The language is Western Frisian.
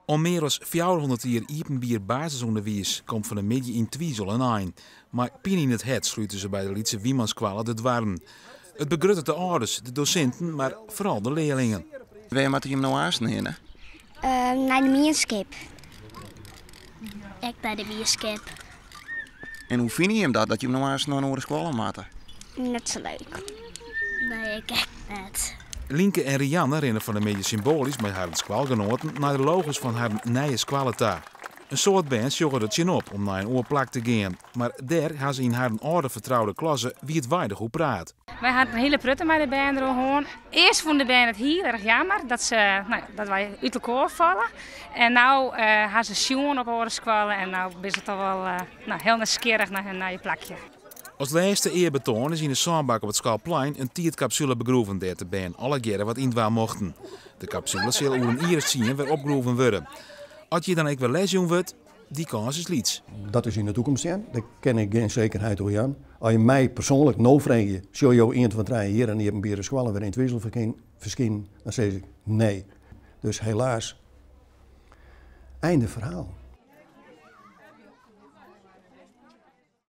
Oan mear as 400 jier iepenbier basisûnderwiis komt fan 'e middei yn Twizel in ein. Mei pine yn it hert slute se by de Lytse Wimanskoalle de doarren. It begruttet de âlders, de dosinten, mar foaral de learlingen. Wêr moatte jim no aansten hinne? Nei de mienskip. Ek nei de mienskip. En hoe fine jim dat, dat jim no aansten nei in oare skoalle moatte? Net sa leuk. Nee, ik ek net. Lienke en Rianne rinne fan 'e middei symboalysk mei harren skoalgenoaten nei de logo's fan harren nije skoalle ta. In soad bern sjogge der tsjinop om nei in oar plak te gean, mar dêr ha se yn harren âlde fertroude klasse wiidweidich oer praat. Wy ha in hiele protte mei de bern deroer hân. Earst fûnen de bern it hiel erch jammer dat, se, no, dat wy út elkoar falle. En no ha se sjoen op oare skoalle en no binne se toch wol no, hiel nijsgjirrich nei hun nije plakje. As lêste earbetoan is yn de sânbak op it skoalplein in tiidkapsule begroeven dêr't de bern allegearre wat yn dwaan mochten. De kapsule sil oer in jier as tsien wer opgroeven wurde. As hjir dan ek wer les jûn wurdt, dy kâns is lyts. Dat is yn de toekomst sjen, dêr kin ik gjin sekerheid oer jaan. As je my persoanlik no freegje, sjogge jo ien, twa, trije jier in iepenbiere skoalle wer yn Twizel ferskinen, dan sis ik nee. Dus helaas, einde ferhaal.